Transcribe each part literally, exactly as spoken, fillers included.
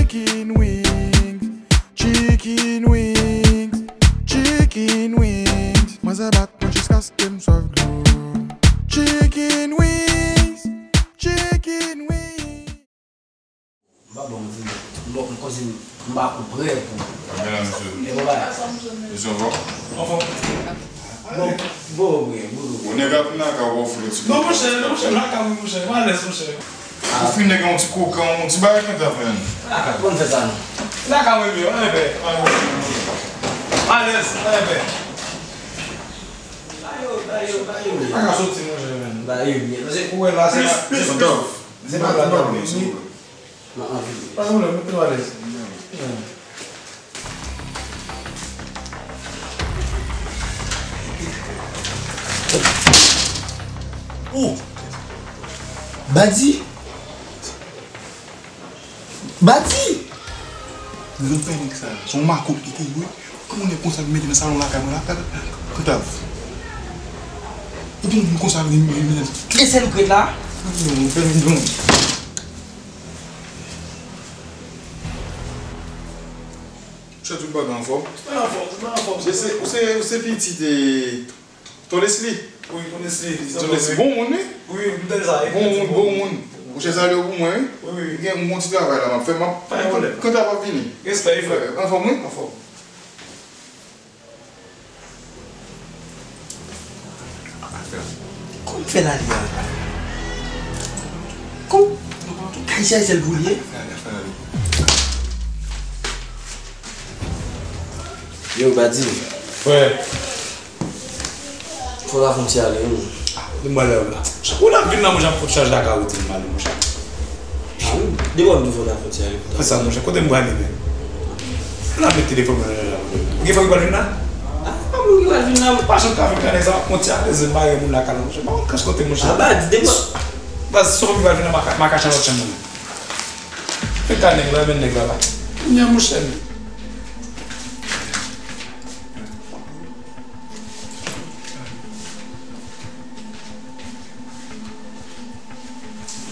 Chicken wings, chicken wings, chicken wings. Mwen se bat mwen jiskaske m swaf dlo. Chicken wings, chicken wings. M pa bon, m di, m bon, m konsi m pa kou prè pou. Medam, mesye. E bon bagay. Mesye, anfò? Anfò. Bon, bon, bon, bon. Bon, nèg ap nan ka wè flou ti. Non, monchè, non, monchè, m lakay mwen, monchè. M alèz, monchè. Ou fin nèg yon ti kokan, yon ti bagay konsa, menn. Lakay, konn fè sa, non. Lakay mwen, byen, anyen pè, anyen pè. Alèz, anyen pè. Ba yo, ba yo, ba yo. Pa ka soti, monchè, menn. Ba yo, byen. Paske ou wè la, se pa, se pa, se pa la, non, non, non. Nan anvi. Pa gen pwoblèm, mete w alèz. Oh! Badi! Badi! Granpè nèg sa, se yon makòk li te ye, wi. Kòman nèg konsa vin mete nan salon lakay mwen la, Katav? Epi moun konsa vin, vin, vin. E sèl ou k ret la? Non, fèmen non. Chè, tout bagay anfòm? Tout bagay anfòm, tout bagay anfòm. Se, se, ou se, ou se pitit, e, Ton Leslie? Wi, Ton Leslie. Ton Leslie, bon moun, wi. Wi, m tande sa, wi. Bon moun, bon moun. Ou chè salye pou mwen, wi. Wi, wi. Gen yon bon ti travay la, m ap fè, m ap, pa gen pwoblèm. Kanta w ap vini? Respè, frè. Anfòm, wi? Anfòm. Kòman fè l ale a? Kòman? Kay sa sèl pou l ye? Yo, Badi. Frè. Fò w ta fè yon ti ale, wi. Ah, kote m prale la? Ou nan vin nan, mwen, jan m pot chaje ak awote m ale, monchè. Ah, wi. Depi w ap di fò w ta fè yon ti ale. Fè sa, monchè, kote m prale, men? Ou nan met telefòn mwen nan jan m vle. Ou gen fanmi ki pral vin la? Ah, pa moun ki pral vin la. Pa janm ka vin kanè sa, m ap pran ti ale, zen bare moun lakay la, monchè. Pa konn kans kote, monchè. Ah, Badi, depi w ap Baz, si w pral vin nan maka, maka chalòt chan nan. Fè ka nèg la, men nèg la la. Kounya, monchè, men.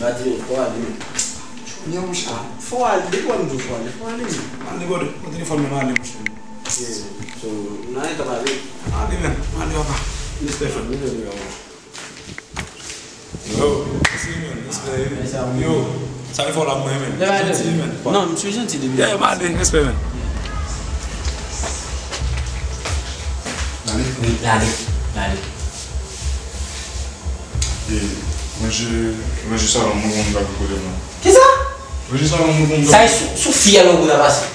Badi, fò ale, men. Kounya, monchè. Fò ale, depi w ap di w fò ale, fò ale, men. Ale, kote? Pran telefòn mwen, ale, monchè. Yeah. So, n a gentan pale. Ale, men. Ale, papa. Respè, frè. Yo, mèsi, men. Respè, yo. Yo, sa yo fè w la, mwen, men. Janti, men. Non, misye janti depi. Yeah, m ale, respè, men. Ale. Wi, ale, ale. E, manje, manje salon, mwen, mwen, mwen, kote mwen. Kisa? Manje salon, mwen, mwen, sa e sou, sou fiyèl ou ta pase.